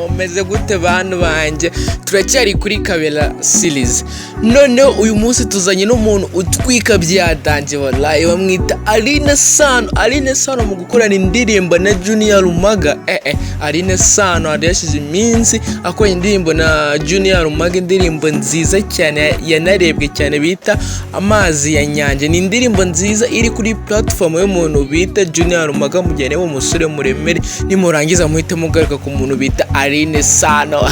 Mumeze gute, bantu banjye? Turacyari kuri Kabera Series. Noneho uyu munsi tuzanye n'umuntu utwika bya danger, wallahi. Bamwita Aline Sano. Aline Sano mu gukorana indirimbo na Junior Rumaga. Aline Sano hari yashize iminsi akora indirimbo na Junior Rumaga, indirimbo nziza cyane yanarebwe cyane bita "Amazi ya Nyange". Ni indirimbo nziza iri kuri platform y'umuntu bita Junior Rumaga. Mugende mu musore muremere, nimurangiza muhite mugaruka ku muntu bita Aline Sano.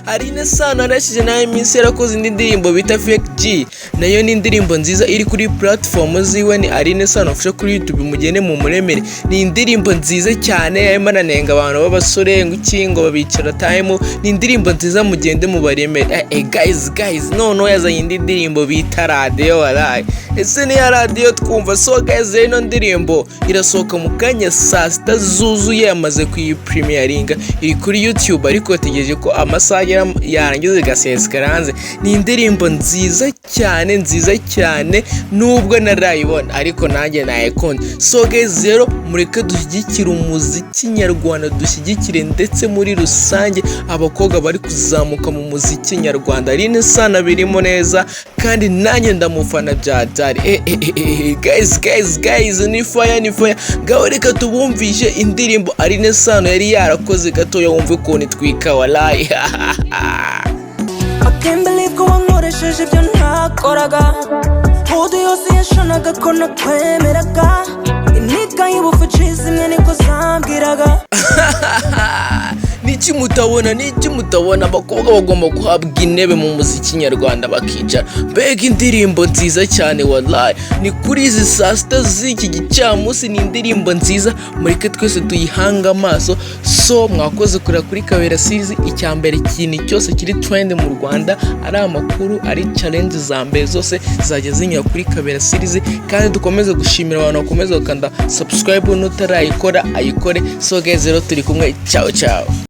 Aline Sano yarashize nayo iminsi yarakoze indi ndirimbo bita Fake G, nayo ni indirimbo nziza iri kuri platform ziwe. Ni Aline Sano ufashe kuri YouTube, mugende mu muremere. Ni indirimbo nziza cyane, yarimo ananenga abantu b'abasore ngo iki, ngo babicara time. Ni indirimbo nziza, mugende mubaremere. Guys, guys, noneho yazanye indi ndirimbo bita "Radiyo". Waraye ese niya radiyo twumva? So guys, rero ino ndirimbo irasohoka mu kanya saa 6 zuzuye. Yamaze kuyipremieringa, iri kuri YouTube, ariko bategereje ko amasaha agera yarangiza igasesekara hanze. Ni indirimbo nziza cyane, nziza cyane, nubwo narayibona ariko nanjye nayikunda. So guys, rero mureke dushyigikire umuziki nyarwanda, dushyigikire ndetse muri rusange abakobwa bari kuzamuka mu muziki nyarwanda. Aline Sano birimo neza kandi nanjye ndamufana bya dare. Guys, guys, guys, ni fire, ni fire. Ngaho reka tubumvishe indirimbo Aline Sano yari yarakoze gatoya, wumve ukuntu itwika, walayi. I can't believe ko wankoresheje ibyo ntakoraga. Hood yose yashonaga ko nakwemeraga. Intiga y'ubufuci zimwe niko zambwiraga. Niki mutabona? Niki mutabona? Abakobwa bagomba guhabwa intebe mu muziki nyarwanda, bakicara. Mbega indirimbo nziza cyane, wallahi! Ni kuri izi saa 6 z'iki gicamunsi. Ni indirimbo nziza, mureke twese tuyihanga amaso. So mwakoze kureba kuri Kabera Series. Icya mbere, ikintu cyose kiri trend mu Rwanda, ari amakuru, ari challenge za mbere, zose zizajya zinyura kuri Kabera Series. Kandi dukomeze gushimira abantu bakomeza gukanda subscribe. N'utarayikora ayikore. So guys, rero turi kumwe. Ciao ciao.